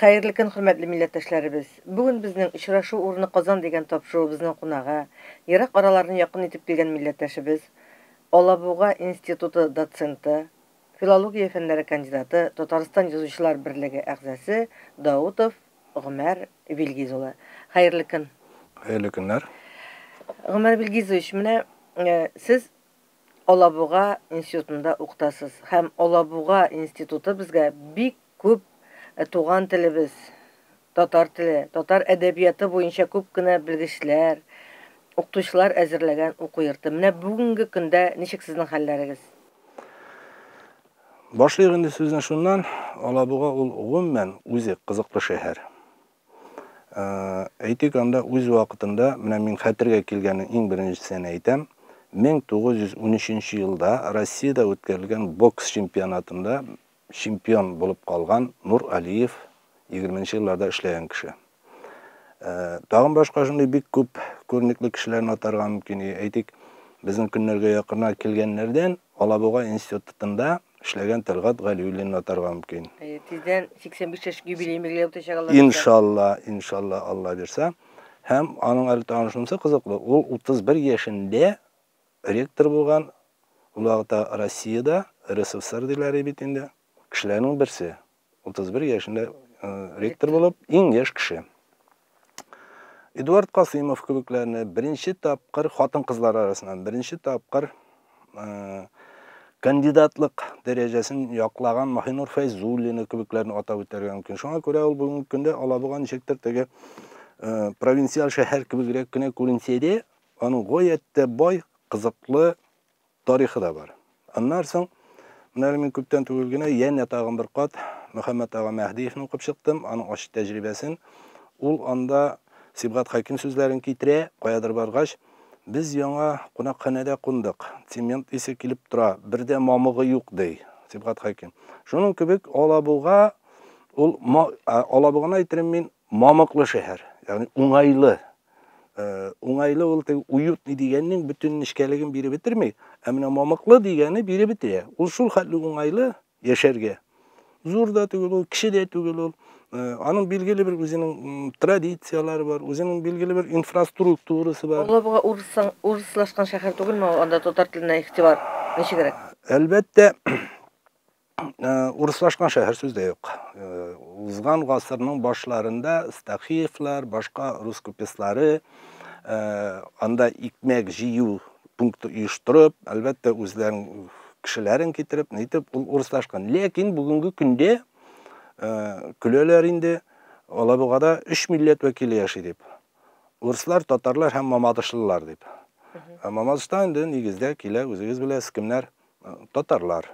Хәерле көн, хөрмәтле милләттәшләребез! Бүген безнең Очрашу урыны Казан дигән тапшыруыбызның кунагы, ерак араларны якын итеп килгән милләттәшебез, Алабуга институты доценты, филология фәннәре кандидаты, Татарстан Язучылар берлеге әгъзасы Даутов Гомәр Вилгиз улы. Хәерле көн! Хәерле көннәр! Гомәр Вилгизович, менә сез Алабуга институтында укытасыз һәм Алабуга институты безгә бик күп туган телебез, татар теле, татар әдәбияты буенча күп кенә белгечләр, укытучылар әзерләгән уку йорты. Менә бүгенге көндә ничек сезнең хәлләрегез? Башлыйк инде сүзне шуннан, Алабуга ул гомумән үзе кызыклы шәһәр. Әйтик, анда үз вакытында, менә мин хәтергә килгәнен иң беренчесен әйтәм, 1913 елда Россиядә үткәрелгән бокс чемпионатында чемпион булып калган Нур Алиев, егерменче елларда эшләгән кеше. Тагын башка шундый бик күп күренекле кешеләрне атарга мөмкин. Әйтик, безнең көннәргә якынрак килгәннәрдән Алабуга институтында эшләгән Тәлгать Галиуллинны атарга мөмкин. Әйе, тиздән 85 яшь юбилеен билгеләп үтәчәк алла бирсә. Иншалла, иншалла, Алла бирсә. Һәм аның әле тагын шунысы кызыклы, ул 31 яшендә ректор булган, ул вакытта Россиядә, РСФСР диләр бит инде, кешеләрнең берсе. 31 яшендә ректор булып, иң яшь кеше. Эдуард Касыймов кебекләрне беренче тапкыр хатын-кызлар арасыннан беренче тапкыр кандидатлык дәрәҗәсен яклаган Маһинур Фәйзуллина кебекләрне атап үтәргә мөмкин. Шуңа күрә ул бүгенге көндә Алабуга ничектер теге провинциаль шәһәр кебегрәк кенә күренсә дә, Аның гаять тә бай, кызыклы тарихы да бар. Аннан соң, менә әле мин күптән түгел генә янә тагын бер кат Мөхәммәт ага Мәһдиевне укып чыктым, аның ачы тәҗрибәсен. Ул анда Сибгат Хәким сүзләрен китерә, каядыр баргач, без яңа кунакханәдә кундык, цемент исе килеп тора, бер дә мамыгы юк, ди Сибгат Хәким. Шуның кебек Алабуга, ул, Алабуганы әйтерем мин, мамыклы шәһәр, ягъни уңайлы. Уңайлы ул теге уютный дигәннең бөтен нечкәлеген биреп бетерми, ә менә мамыклы дигәне биреп бетерә. Ул шул хәтле уңайлы яшәргә. Зур да түгел ул, кече дә түгел ул. Аның билгеле бер үзенең традицияләре бар, үзенең билгеле бер инфраструктурасы бар. Алабуга урыслашкан шәһәр түгелме ул? Анда татар теленә игътибар ничегрәк? Әлбәттә, Урыслашкан шәһәр сүз дә юк. Узган гасырның башларында Стахиевлар, башка рус купецлары анда икмәк җыю пункты оештырып, әлбәттә, үзләренең кешеләрен китереп, нитеп, ул урыслашкан. Ләкин бүгенге көндә көләләр инде, Алабугада өч милләт вәкиле яши дип. Урыслар, татарлар һәм мамадышлылар дип. Мамадыштан инде нигездә килә, үзегез беләсез, кемнәр? Татарлар.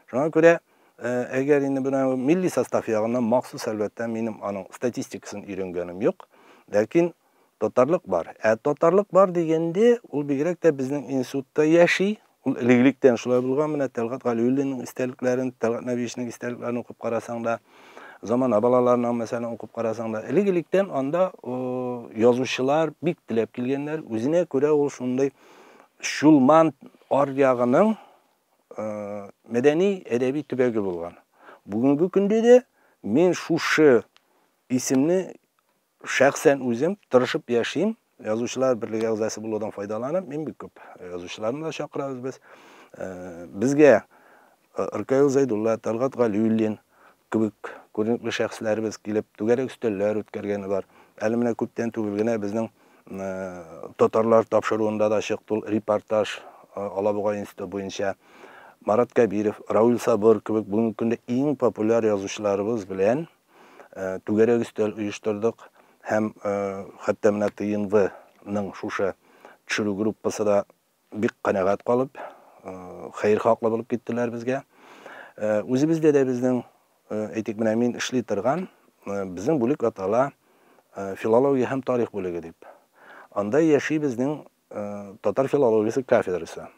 Шуңа күрә, әгәр инде менә милли состав ягыннан махсус, әлбәттә, минем аның статистикасын өйрәнгәнем юк, ләкин татарлык бар. Ә татарлык бар дигәндә, ул бигрәк тә безнең институтта яши, ул элек-электән шулай булган. Менә Тәлгать Галиуллинның истәлекләрен, Тәлгать Нәбиевичның истәлекләрен укып карасаң да, Замана балаларының, мәсәлән, укып карасаң да, элек-электән анда язучылар бик теләп килгәннәр. Үзенә күрә ул шундый Чулман аръягының мәдәни, әдәби төбәге булган. Бүгенге көндә дә мин шушы исемне шәхсән үзем тырышып яшим. Язучылар берлеге әгъзасы булудан файдаланып, мин бик күп язучыларны да чакырабыз без. Безгә Ркаил Зәйдулла, Тәлгать Галиуллин кебек күренекле шәхесләребез килеп, түгәрәк өстәлләр үткәргәне бар. Әле менә күптән түгел генә безнең татарлар тапшыруында да чыкты ул репортаж Алабуга институты буенча. Марат Кәбиров, Равил Сабыр кебек бүгенге көндә иң популяр язучыларыбыз белән түгәрәк өстәл оештырдык һәм хәтта менә ТНВ-ның шушы төшерү группасы да бик канәгать калып, хәер-хаклы булып киттеләр безгә. Үзебездә дә безнең, әйтик, менә мин эшли торган, безнең бүлек атала филология һәм тарих бүлеге дип. Анда яши безнең татар филологиясе кафедрасы.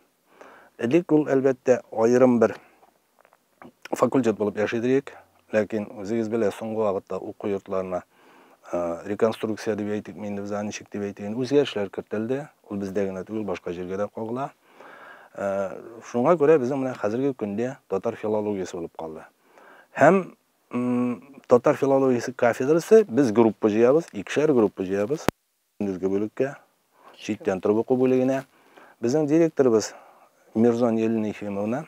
Элек ул, әлбәттә, аерым бер факультет булып яши дирек, ләкин үзегез белә, соңгы вакытта уку йортларына реконструкция дип әйтик, инде без аны ничек дип әйтик, үзгәрешләр кертелде. Ул бездә генә түгел, башка җиргә дә кагыла. Шуңа күрә безнең менә хәзерге көндә татар филологиясе булып калды. Һәм татар филологиясе кафедрасы, без группа җыябыз, икешәр группа җыябыз. Көндезге бүлеккә, читтән торып уку бүлегенә. Безнең директорыбыз Мирзон Елена Ефимовна,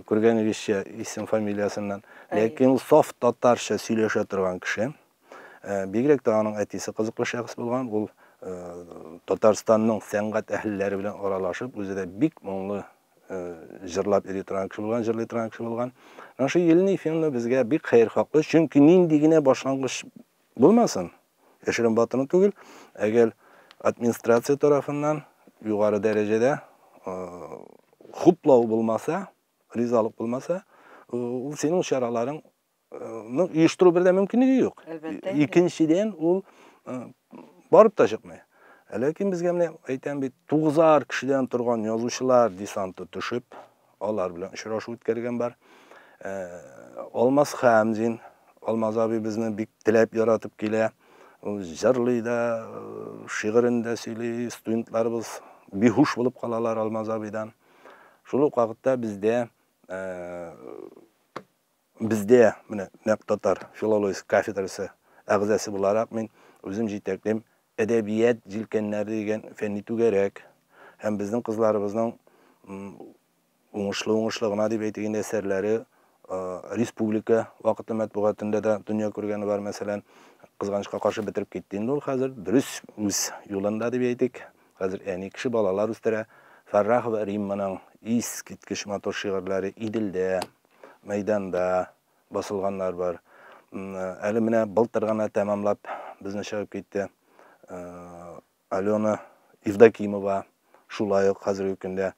күргәнегезчә исем фамилиясеннән, ләкин ул саф татарча сөйләшә торган кеше. Бигрәк тә аның әтисе кызыклы шәхес булган, ул Татарстанның сәнгать әһелләре белән аралашып, үзе дә бик моңлы җырлап йөри торган кеше булган, җырлый торган кеше булган. Менә шул Елена Ефимовна безгә бик хәерхаклы, чөнки нинди генә башлангыч булмасын, яшерен батырын түгел, әгәр администрация тарафыннан югары дәрәҗәдә хуплау булмаса, ризалык булмаса, ул синең чараларың оештыру бер дә мөмкинлеге юк. Әлбәттә. Икенчедән, ул барып та чыкмый. Ләкин безгә менә әйтәм бит, 9 кешедән торган язучылар десанты төшеп, алар белән очрашу үткәргән бар. Алмаз Хәмзин, Алмаз абый безне бик теләп яратып килә. Ул җырлый да, шигырен дә сөйли, студентларыбыз биһуш булып калалар Алмаз абыйдан. Шул ук вакытта бездә менә нәкъ татар филологиясе кафедрасы әгъзасы буларак мин үзем җитәклим әдәбият җилкәннәре дигән фәнни түгәрәк һәм безнең кызларыбызның уңышлы-уңышлы гына дип әйтик инде әсәрләре республика вакытлы матбугатында да дөнья күргәне бар, мәсәлән, кызганычка каршы бетереп китте инде ул хәзер, дөрес үз юлында дип әйтик. Хәзер әни кеше балалар үстерә. Фәррахова Римманың искиткеч матур шигырьләре Иделдә, Мәйданда басылганнар бар. Әле менә былтыр гына тәмамлап безне чыгып китте. Алена Евдокимова шулай ук хәзерге көндә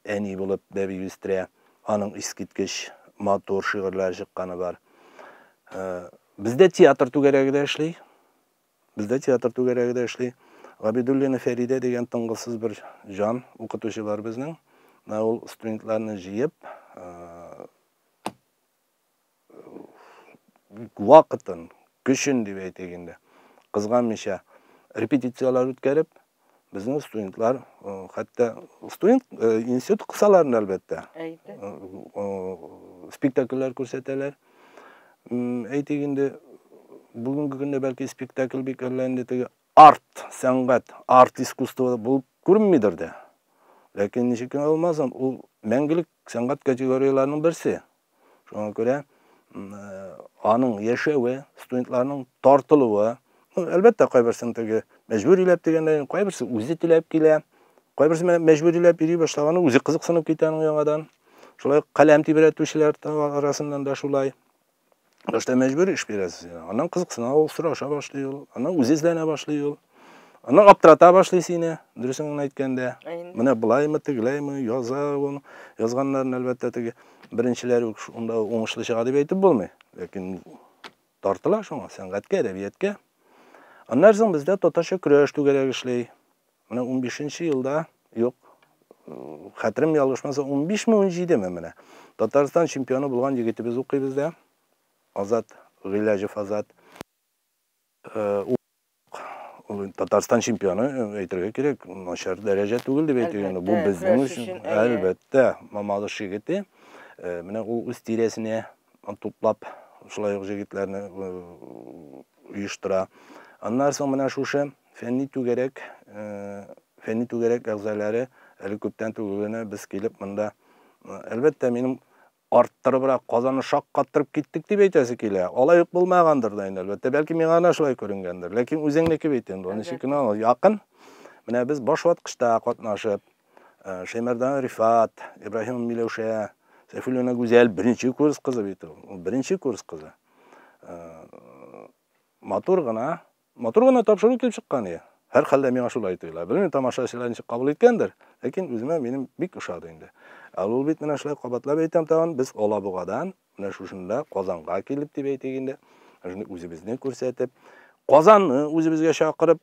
әни булып бәби үстерә. Аның искиткеч матур шигырьләре чыкканы бар. Бездә театр түгәрәге дә эшли. Бездә театр түгәрәге дә эшли. Габидуллина Фәридә дигән тынгысыз бер җан укытучы бар безнең. Менә ул студентларны җыеп, вакытын, көчен дип әйтик инде, кызганмыйча репетицияләр үткәреп, безнең студентлар, хәтта студент институт кысаларында әлбәттә, спектакльләр күрсәтәләр. Әйтик инде, бүгенге көндә бәлки спектакль бик әллә инде теге арт, сәнгать, арт искусство булып күренмидер дә. Ләкин ничек кенә булмасын, ул мәңгелек сәнгать категорияләренең берсе. Шуңа күрә аның яшәве, студентларның тартылуы, әлбәттә, кайберсен теге мәҗбүриләп дигәндә, кайберсе үзе теләп килә, кайберсе менә мәҗбүриләп йөри башлаганы үзе кызыксынып китә аның яңадан. Шулай каләм тибрәтүчеләр арасыннан да шулай. Башта мәҗбүр эш бирәсез. Аннан кызыксына ул, сораша башлый ул, аннан үзе эзләнә башлый ул. Аннан аптырата башлый сине, дөресен генә әйткәндә. Менә былаймы, тегеләйме, яза ул. Язганнарын әлбәттә теге беренчеләре үк шунда уңышлы чыга дип әйтеп булмый. Ләкин тартыла шуңа, сәнгатькә, әдәбиятка. Аннан соң бездә татарча көрәш түгәрәге эшли. Менә 15 елда, юк, хәтерем ялгышмаса, 15-ме, 17-ме менә. Татарстан чемпионы булган егетебез укый бездә. Азат Гыйләҗев Азат. Ул Татарстан чемпионы, әйтергә кирәк, начар дәрәҗә түгел дип әйтик инде. Бу безнең өчен, әлбәттә, Мамадыш егете. Менә ул үз тирәсенә туплап, шулай ук егетләрне оештыра. Аннан соң менә шушы фәнни түгәрәк, фәнни түгәрәк әгъзалары әле күптән түгел генә без килеп монда, әлбәттә, минем арттырыбрак Казанны шаккаттырып киттек дип әйтәсе килә. Алай ук булмагандыр да инде, әлбәттә, бәлки миңа гына шулай күренгәндер. Ләкин үзеңнеке бит инде, ул ничек кенә ул якын. Менә без баш ваткычта катнашып, Шәймәрдан Рифат, Ибраһим Миләүшә, Сәйфуллина Гүзәл беренче курс кызы бит ул. Ул беренче курс кызы. Матур гына, матур гына тапшыру килеп чыккан иде. Һәр хәлдә миңа шулай тоела. Белмим, тамашачылар ничек кабул иткәндер, ләкин үземә минем бик ошады инде. Ә ул бит менә шулай кабатлап әйтәм тагын, без Алабугадан менә шушында Казанга килеп дип әйтик инде, шуны үзебезне күрсәтеп, Казанны үзебезгә чакырып,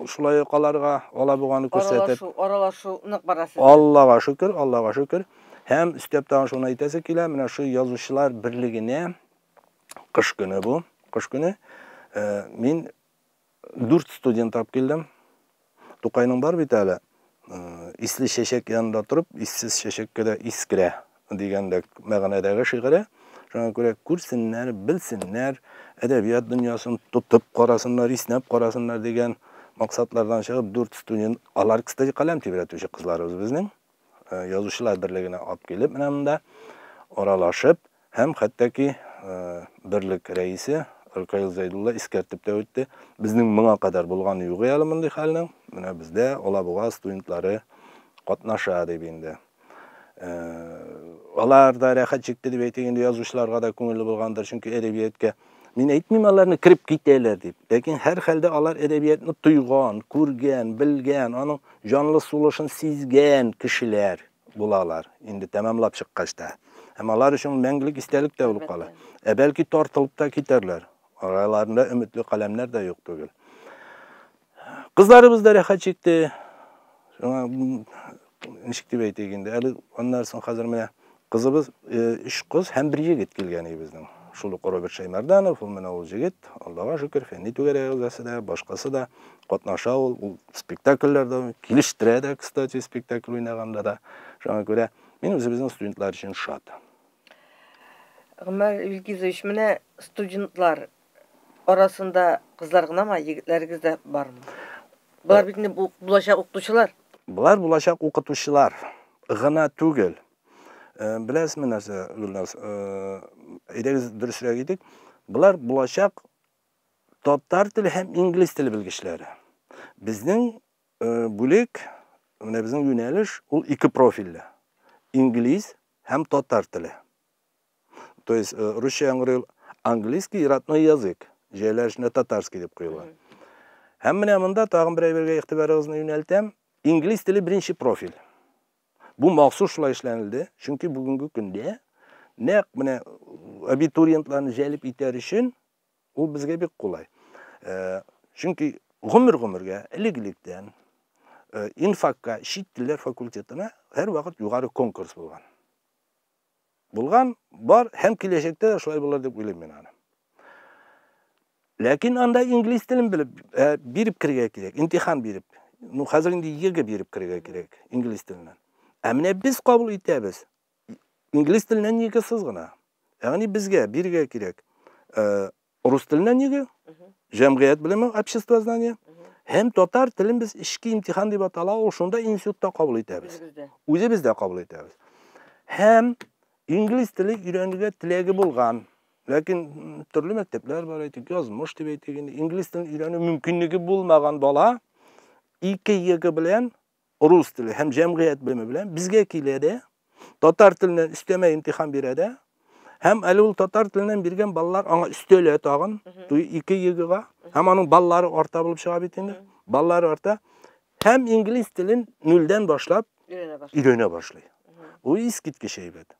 шулай ук аларга Алабуганы күрсәтеп. Аралашу, аралашу нык бара сездә. Аллага шөкер, Аллага шөкер. Һәм өстәп тагын шуны әйтәсе килә, менә шу язучылар берлегенә кыш көне бу, кыш көне, мин 4 студент алып килдем. Тукайның бар бит әле, исле чәчәк янында торып, иссез чәчәккә дә ис керә дигәндә мәгънәдәге шигыре. Шуңа күрә күрсеннәр, белсеннәр, әдәбият дөньясын тотып карасыннар, иснәп карасыннар дигән максатлардан чыгып, 4 студент, алар, кстати, каләм тибрәтүче кызларыбыз безнең, язучылар берлегенә алып килеп, менә монда аралашып, һәм хәтта ки берлек рәисе Ркаил Зәйдулла искәртеп тә үтте. Безнең моңа кадәр булганы юк әле мондый хәлнең. Менә бездә Алабуга студентлары катнаша дип инде. Алар да рәхәт чикте дип әйтик инде, язучыларга да күңелле булгандыр, чөнки әдәбиятка мин әйтмим аларны кереп китәләр дип. Ләкин һәр хәлдә алар әдәбиятны тойган, күргән, белгән, аның җанлы сулышын сизгән кешеләр булалар инде тәмамлап чыккач та. Һәм алар өчен мәңгелек истәлек тә булып кала. Ә бәлки тартылып та китәрләр. Араларында өметле каләмнәр дә юк түгел. Кызларыбыз да рәхәт чикте. Шуңа ничек дип әйтик инде, әле аннан соң хәзер менә кызыбыз, 3 кыз һәм бер егет килгән иде безнең. Шул ук Роберт Шәймәрданов, ул менә ул җегет, Аллага шөкер, фәнни түгәрәк әгъзасы да, башкасы да катнаша ул, ул спектакльләрдә килештерә дә, кстати, спектакль уйнаганда да. Шуңа күрә мин үзебезнең студентлар өчен шат. Гомәр Илгизович, менә студентлар арасында кызлар гынамы, егетләрегез дә бармы? Болар бит инде булачак укытучылар. Болар булачак укытучылар гына түгел. Беләсезме нәрсә, Гөлназ? Әйдәгез дөресрәк әйтик. Болар булачак татар теле һәм инглиз теле белгечләре. Безнең бүлек, менә безнең юнәлеш ул ике профильле. Инглиз һәм татар теле. То есть русча яңгырый английский и родной язык. Җәйләр эчендә татарский дип куелган. Һәм менә монда тагын бер әйбергә игътибарыгызны юнәлтәм. Инглиз теле беренче профиль. Бу махсус шулай эшләнелде, чөнки бүгенге көндә нәкъ менә абитуриентларны җәлеп итәр өчен ул безгә бик кулай. Чөнки гомер-гомергә элек-электән инфакка, чит телләр факультетына һәрвакыт югары конкурс булган. Булган, бар һәм киләчәктә дә шулай булыр дип уйлыйм мин аны. Ләкин анда инглиз телен белеп, биреп керергә кирәк, имтихан биреп. Ну, хәзер инде ЕГЭ биреп керергә кирәк инглиз теленнән. Ә менә без кабул итәбез инглиз теленнән ЕГЭсыз гына. Ягъни безгә бирергә кирәк рус теленнән ЕГЭ, җәмгыять белеме, общество знания, һәм татар телен без эчке имтихан дип атала, ул шунда институтта кабул итәбез. Үзебездә кабул итәбез. Һәм инглиз теле өйрәнергә теләге булган, ләкин төрле мәктәпләр бар, әйтик, язмыш дип әйтик инде, инглиз телен өйрәнү мөмкинлеге булмаган бала 2 ЕГЭ белән рус теле һәм җәмгыять белеме белән безгә килә дә, татар теленнән өстәмә имтихан бирә дә, һәм әле ул татар теленнән биргән баллар аңа өстәлә тагын, 2 ЕГЭга, һәм аның баллары арта булып чыга бит инде. Баллары арта. Һәм инглиз телен нульдән башлап өйрәнә башлый. Ул искиткеч әйбәт.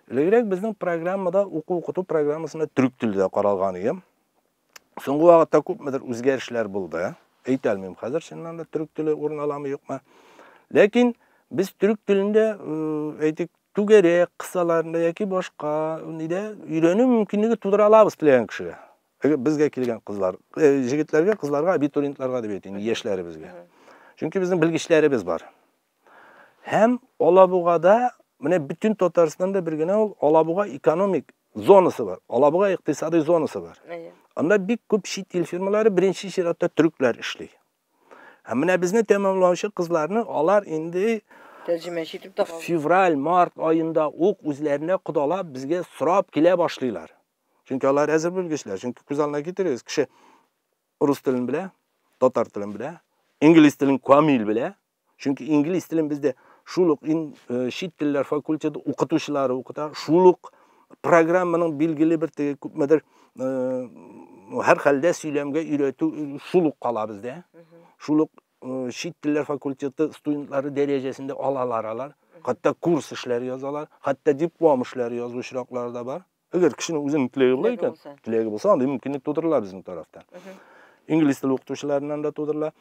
Элегрәк безнең программада уку-укыту программасында төрек теле дә каралган иде. Соңгы вакытта күпмедер үзгәрешләр булды. Әйтә алмыйм хәзер чыннан да төрек теле урын аламы, юкмы. Ләкин без төрек телендә, әйтик, түгәрәк кысаларында яки башка нидә өйрәнү мөмкинлеге тудыра алабыз теләгән кешегә. Әгәр безгә килгән кызлар, җегетләргә, кызларга, абитуриентларга дип әйтик, яшьләребезгә. Чөнки безнең белгечләребез бар. Һәм Алабугада, менә бөтен Татарстанда бер генә ул Алабуга экономик зонасы бар. Алабуга икътисади зонасы бар. Анда бик күп чит ил фирмалары, беренче чиратта төрекләр эшли. Һәм менә безне тәмамлаучы кызларны алар инде тәрҗемәче итеп тә калды. Февраль, март аенда ук үзләренә кодалап безгә сорап килә башлыйлар. Чөнки алар әзер белгечләр. Чөнки күз алдына китерегез, кеше рус телен белә, татар телен белә, инглиз телен камил белә. Чөнки инглиз телен бездә шул ук чит телләр факультеты укытучылары укыта, шул ук программаның билгеле бер теге күпмедер һәр хәлдә сөйләмгә өйрәтү шул ук кала бездә. Шул ук чит телләр факультеты студентлары дәрәҗәсендә алалар алар. Хәтта курс эшләре язалар, хәтта диплом эшләре язу очраклары да бар. Әгәр кешенең үзенең теләге була икән, теләге булса, андый мөмкинлек тудырыла безнең тарафтан. Инглиз теле укытучыларыннан да тудырыла.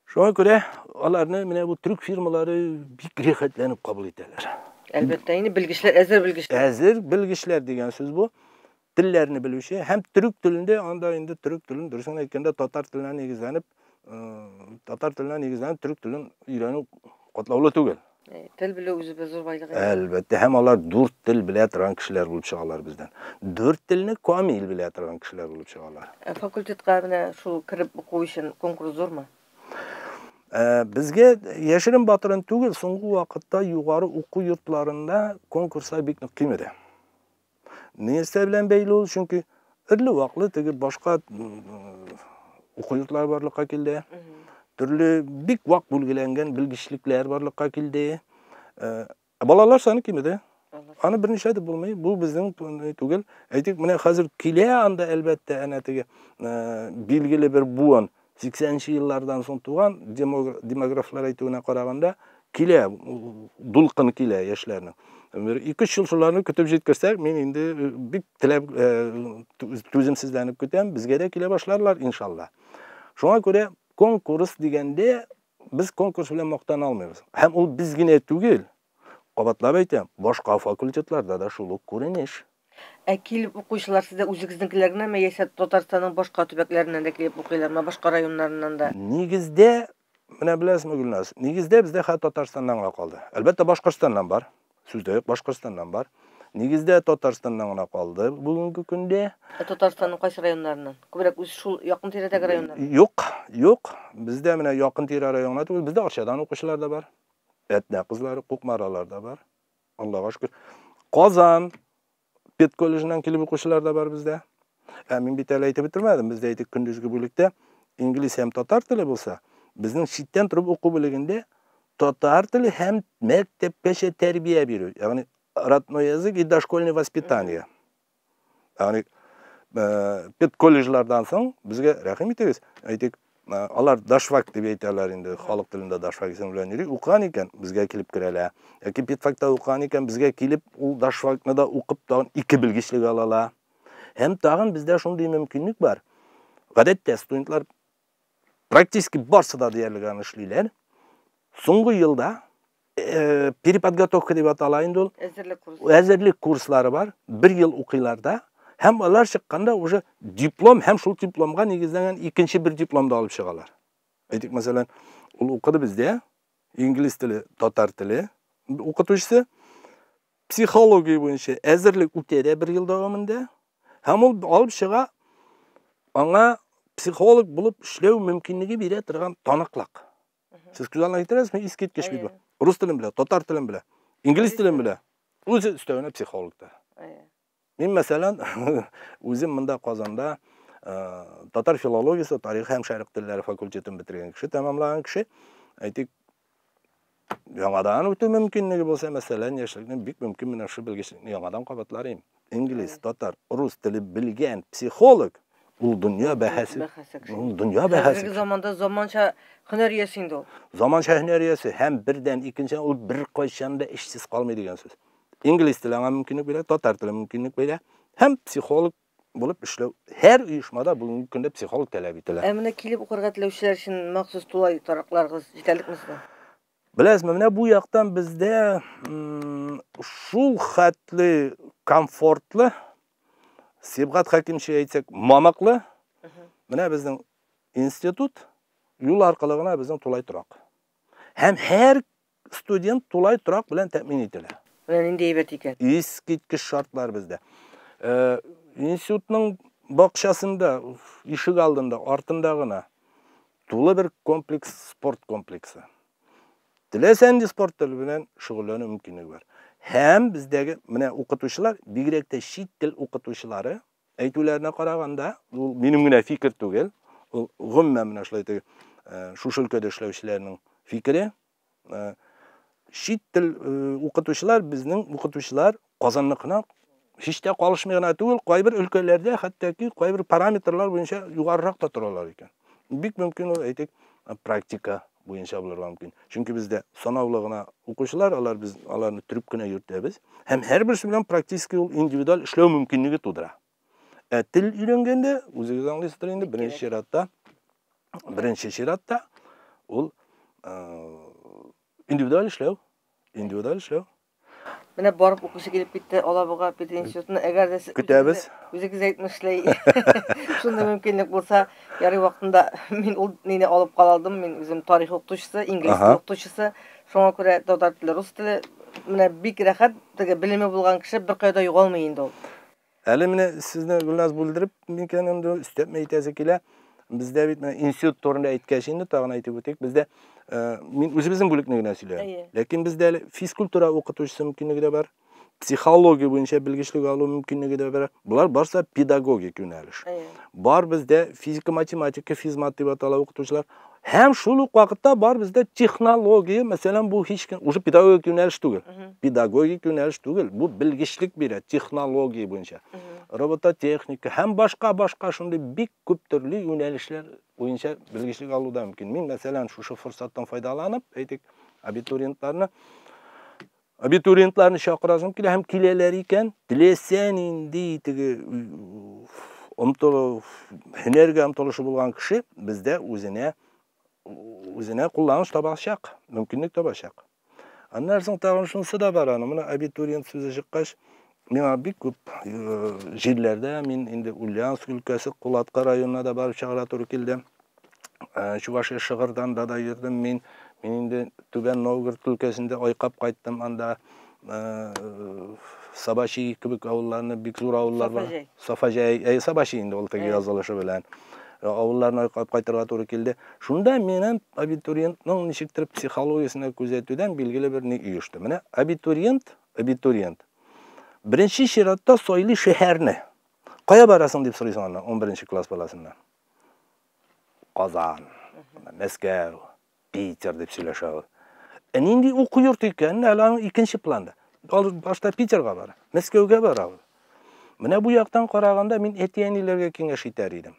Шуңа күрә аларны менә бу төрек фирмалары бик рәхәтләнеп кабул итәләр. Әлбәттә, инде белгечләр, әзер белгечләр. Әзер белгечләр дигән сүз бу. Телләрне белүче һәм төрек телендә, анда инде төрек телен дөресен әйткәндә татар теленә нигезләнеп, татар теленә нигезләнеп төрек телен өйрәнү катлаулы түгел. Тел белү үзе бер зур байлык. Әлбәттә, һәм алар дүрт тел белә торган кешеләр булып чыгалар бездән. Дүрт телне камил белә торган кешеләр булып чыгалар. Факультетка менә шул кереп уку өчен конкурс зурмы? Безгә яшерен батырын түгел, соңгы вакытта югары уку йортларында конкурслар бик нык кимеде. Нәрсә белән бәйле ул? Чөнки ирле-ваклы теге башка уку йортлары барлыкка килде. Төрле бик вак бүлгеләнгән белгечлекләр барлыкка килде. Балалар саны кимеде. Аны берничә әйтеп булмый. Бу безнең түгел. Әйтик, менә хәзер килә анда әлбәттә әнә теге билгеле бер буын 80 еллардан соң туган демографлар әйтүенә караганда килә, дулкын килә яшьләрнең. Бер 2-3 ел шуларны көтеп җиткерсәк, мин инде бик теләп түземсезләнеп көтәм, безгә дә килә башларлар иншалла. Шуңа күрә конкурс дигәндә без конкурс белән мактана алмыйбыз. Һәм ул без генә түгел, кабатлап әйтәм, башка факультетларда да шул ук күренеш. Ә килеп укучылар сездә үзегезнекеләр генәме, яисә Татарстанның башка төбәкләреннән дә килеп укыйлармы, башка районнарыннан да? Нигездә, менә беләсезме, Гөлназ, нигездә бездә хәзер Татарстаннан гына калды. Әлбәттә, Башкортстаннан бар. Сүз дә юк, Башкортстаннан бар. Нигездә Татарстаннан гына калды бүгенге көндә. Ә Татарстанның кайсы районнарыннан? Күбрәк үз шул якын тирәдәге районнар? Юк, юк. Бездә менә якын тирә районнар түгел, бездә Арчадан укучылар да бар. Әтнә кызлары, Кукмаралар да бар. Аллага шөкер. Казан педколледжыннан килеп укучылар да бар бездә. Ә мин бит әле әйтеп бетермәдем, бездә әйтик көндезге бүлектә инглиз һәм татар теле булса, безнең читтән торып уку бүлегендә татар теле һәм мәктәпкәчә тәрбия бирү, ягъни родной язык и дошкольное воспитание. Ягъни педколледжлардан соң безгә рәхим итегез, әйтик, алар дошфак дип әйтәләр инде, халык телендә дошфак исеме белән йөри, укыган икән, безгә килеп керәләр. Яки педфакта укыган икән, безгә килеп, ул дошфакны да укып, тагын ике белгечлек алала. Һәм тагын бездә шундый мөмкинлек бар. Гадәттә студентлар практически барсы да диярлек аны эшлиләр. Соңгы елда переподготовка дип атала инде ул. Әзерлек курсы. Әзерлек курслары бар. Бер ел укыйлар да. Һәм алар чыкканда уже диплом һәм шул дипломга нигезләнгән икенче бер диплом да алып чыгалар. Әйтик, мәсәлән, ул укыды бездә инглиз теле, татар теле укытучысы, психология буенча әзерлек үтә дә бер ел дәвамында. Һәм ул алып чыга, аңа психолог булып эшләү мөмкинлеге бирә торган таныклык. Сез күз алдына китерәсезме? Искиткеч бит бу. Рус телен белә, татар телен белә, инглиз телен белә. Үзе өстәвенә психолог та. Мин, мәсәлән, үзем монда Казанда татар филологиясе, тарих һәм шәрык телләре факультетын бетергән кеше, тәмамлаган кеше, әйтик, яңадан үтү мөмкинлеге булса, мәсәлән, яшьлекнең бик мөмкин менә шул белгечлекне яңадан кабатлар идем. Инглиз, татар, рус теле белгән психолог ул дөнья бәһасе. Ул дөнья бәһасе. Хәзерге заманда заманча һөнәр иясе инде ул. Заманча һөнәр иясе һәм бердән икенчедән ул беркайчан да эшсез калмый дигән сүз. Инглиз теле аңа мөмкинлек бирә, татар теле мөмкинлек бирә һәм психолог булып эшләү. Һәр оешмада бүгенге көндә психолог таләп ителә. Ә менә килеп укырга теләүчеләр өчен махсус тулай торакларыгыз җитәлекме сезнең? Беләсезме, менә бу яктан бездә шул хәтле комфортлы, Сибгат Хәкимче әйтсәк, мамыклы. Менә безнең институт юл аркылы гына безнең тулай торак. Һәм һәр студент тулай торак белән тәэмин ителә. Менә нинди әйбәт икән. Искиткеч шартлар бездә. Институтның бакчасында, ишек алдында, артында гына тулы бер комплекс, спорт комплексы. Теләсә нинди спорт төре белән шөгыльләнү мөмкинлеге бар. Һәм бездәге менә укытучылар, бигрәк тә чит тел укытучылары әйтүләренә караганда, ул минем генә фикер түгел, ул гомумән менә шулай теге шушы өлкәдә эшләүчеләрнең фикере, чит тел укытучылар, безнең укытучылар Казанныкына һич тә калышмый гына түгел, кайбер өлкәләрдә хәтта ки кайбер параметрлар буенча югарырак та торалар икән. Бик мөмкин ул, әйтик, практика буенча булырга мөмкин. Чөнки бездә санаулы гына укучылар, алар без аларны төреп кенә йөртәбез. Һәм һәрберсе белән практически ул индивидуаль эшләү мөмкинлеге тудыра. Ә тел өйрәнгәндә, үзегез аңлыйсыздыр инде, беренче чиратта ул индивидуаль эшләү, индивидуаль эшләү. Менә барып укучы килеп китте Алабуга пединститутына. Әгәр дә сез Көтәбез. Үзегез әйтмешли, шундый мөмкинлек булса, ярый вакытында мин ул мине алып кала алдым. Мин үзем тарих укытучысы, инглиз теле укытучысы. Шуңа күрә татар теле, рус теле менә бик рәхәт, теге белеме булган кеше беркая да югалмый инде ул. Әле менә сезне Гөлназ бүлдереп микән инде өстәп әйтәсе килә. Бездә бит менә институт турында әйткәч инде тагын әйтеп үтик. Бездә мин үзебезнең бүлекне генә сөйләм. Ләкин бездә әле физкультура укытучысы мөмкинлеге дә бар. Психология буенча белгечлек алу мөмкинлеге дә бар. Болар барса педагогик юнәлеш. Бар бездә физика, математика, физмат дип атала укытучылар. Һәм шул ук вакытта бар бездә технология, мәсәлән, бу һич кенә уже педагогик юнәлеш түгел. Педагогик юнәлеш түгел, бу белгечлек бирә технология буенча. Робототехника һәм башка-башка шундый бик күп төрле юнәлешләр буенча белгечлек алу да мөмкин. Мин, мәсәлән, шушы форсаттан файдаланып, әйтик, абитуриентларны чакырасым килә һәм киләләр икән, теләсә нинди теге омтылу, һөнәргә омтылышы булган кеше бездә үзенә кулланыш табачак, мөмкинлек табачак. Аннан соң тагын шунысы да бар аның. Менә абитуриент сүзе чыккач, миңа бик күп җирләрдә, мин инде Ульяновск өлкәсе Кулатка районына да барып чыгарга туры килде. Чувашия Шыгырданда да йөрдем мин. Мин инде Түбән Новгород өлкәсендә айкап кайттым. Анда Сабачи кебек авылларны, бик зур авыллар бар. Сафаҗай. Сафаҗай, Сабачи инде ул теге язылышы белән. Авылларны айкап кайтырга туры килде. Шунда минем абитуриентның ничектер психологиясенә күзәтүдән билгеле бер ни оешты. Менә абитуриент беренче чиратта сайлый шәһәрне. Кая барасың дип сорыйсың аннан, 11 класс баласыннан. Казан, Мәскәү, Питер дип сөйләшә ул. Ә нинди уку йорты икән, әле аның икенче планда. Ул башта Питерга бара, Мәскәүгә бара ул. Менә бу яктан караганда мин әти-әниләргә киңәш итәр идем.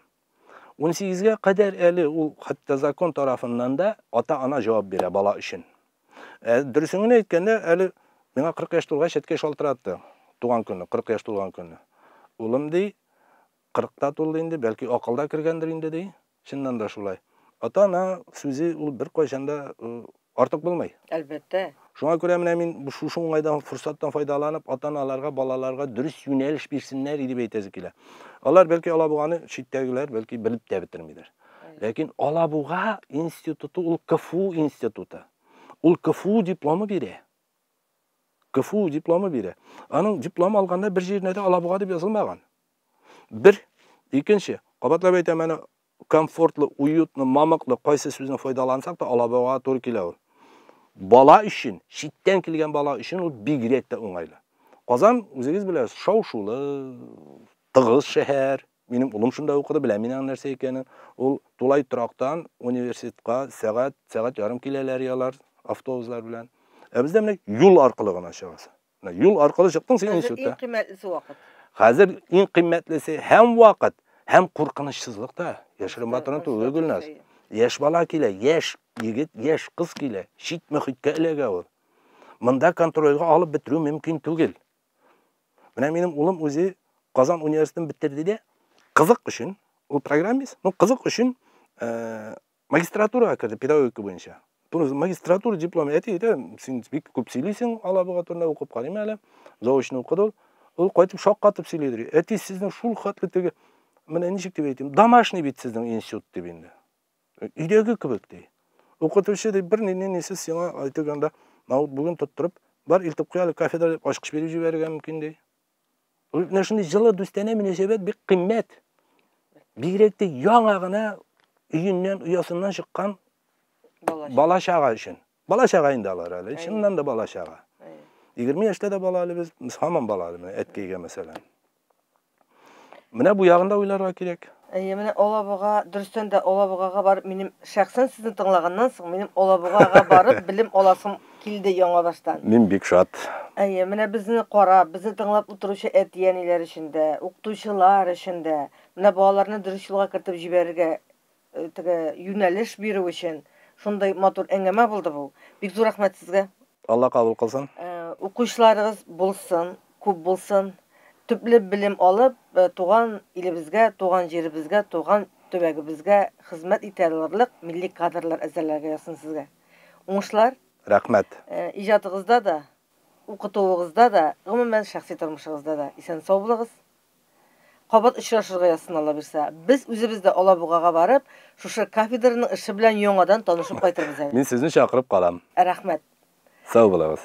18-гә кадәр әле ул хәтта закон тарафыннан да ата-ана җавап бирә бала өчен. Дөресен генә әйткәндә, әле миңа 40 яшь тулгач әткәй шалтыратты. Туган көнне, 40 яшь тулган көнне. Улым ди, 40-та тулды инде, бәлки акылда кергәндер инде ди. Чыннан да шулай. Ата-ана сүзе ул бер кайчан да артык булмый. Әлбәттә. Шуңа күрә менә мин шушы уңайдан форсаттан файдаланып, ата-аналарга, балаларга дөрес юнәлеш бирсеннәр дип әйтәсе килә. Алар бәлки Алабуганы читтәгеләр бәлки белеп тә бетермиләр. Ләкин Алабуга институты ул КФУ институты. Ул КФУ дипломы бирә. КФУ дипломы бирә. Аның диплом алганда бер җиренә дә Алабуга дип язылмаган. Бер, икенче, кабатлап әйтәм, әнә комфортлы, уютно, мамыклы кайсы сүзне файдалансак та Алабугага туры килә ул. Бала өчен, читтән килгән бала өчен ул бигрәк тә уңайлы. Казан, үзегез беләсез, шау-шулы, тыгыз шәһәр. Минем улым шунда укыды, беләм мин аның нәрсә икәнен. Ул тулай торактан университетка сәгать, сәгать ярым киләләр ялар автобуслар белән. Ә бездә менә юл аркылы гына чыгасың. Менә юл аркылы чыктың син институтта. Хәзер иң кыйммәтлесе вакыт. Хәзер иң кыйммәтлесе һәм вакыт, һәм куркынычсызлык та. Яшерен батырын түгел, Гөлназ. Яшь бала килә, яшь егет, яшь кыз килә, чит мөхиткә эләгә ул. Монда контрольгә алып бетерү мөмкин түгел. Менә минем улым үзе Казан университетын бетерде дә, кызык өчен, ул программист, ну кызык өчен магистратурага керде педагогика буенча. Магистратура дипломы әти әйтә, син бик күп сөйлисең Алабуга турында, укып карыйм әле. Заочно укыды ул. Ул кайтып шаккатып сөйлидер. Әти, сезнең шул хәтле теге, менә ничек дип әйтим, домашний бит сезнең институт дип инде. Өйдәге кебек ди. Укытучы дип бер нинди нисез сиңа әйтеп анда ноутбугын тоттырып, бар илтеп куй әле кафедра дип ачкыч биреп җибәрергә мөмкин ди. Менә шундый җылы дустанә мөнәсәбәт бик кыйммәт. Бигрәк тә яңа гына өеннән, оясыннан чыккан бала чага өчен. Бала чага инде алар әле, чыннан да бала чага. 20 яшьтә дә бала әле без, без һаман бала әле, менә әткәйгә мәсәлән. Менә бу ягын да уйларга кирәк. Әйе, менә Алабуга, дөрестән дә Алабугага барып, минем шәхсән сезне тыңлаганнан соң, минем Алабугага барып белем аласым килде яңа баштан. Мин бик шат. Әйе, менә безне карап, безне тыңлап утыручы әти-әниләр өчен дә, укытучылар өчен дә, менә балаларны дөрес юлга кертеп җибәрергә, теге юнәлеш бирү өчен шундый матур әңгәмә булды бу. Бик зур рәхмәт сезгә. Алла кабул кылсын. Укучыларыгыз булсын, күп булсын. Төпле белем алып, туган илебезгә, туган җиребезгә, туган төбәгебезгә хезмәт итә алырлык милли кадрлар әзерләргә язсын сезгә. Уңышлар. Рәхмәт. Иҗатыгызда да, укытуыгызда да, гомумән, шәхси тормышыгызда да исән-сау булыгыз. Кабат очрашырга язсын, Алла бирса. Без үзебез дә Алабугага барып, шушы кафедраның эше белән яңадан танышып кайтырбыз әле. Мин сезне чакырып калам. Рәхмәт. Сау булыгыз.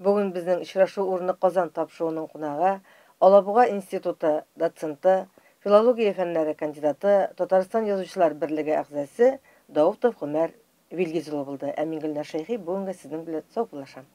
Бүген безнең Очрашу урыны Казан тапшыруының кунагы, Алабуга институты доценты, филология фәннәре кандидаты, Татарстан Язучылар берлеге әгъзасы Даутов Гомәр Вилгиз улы булды. Ә мин Гөлнар Шәйхи бүгенгә сезнең белән саубуллашам.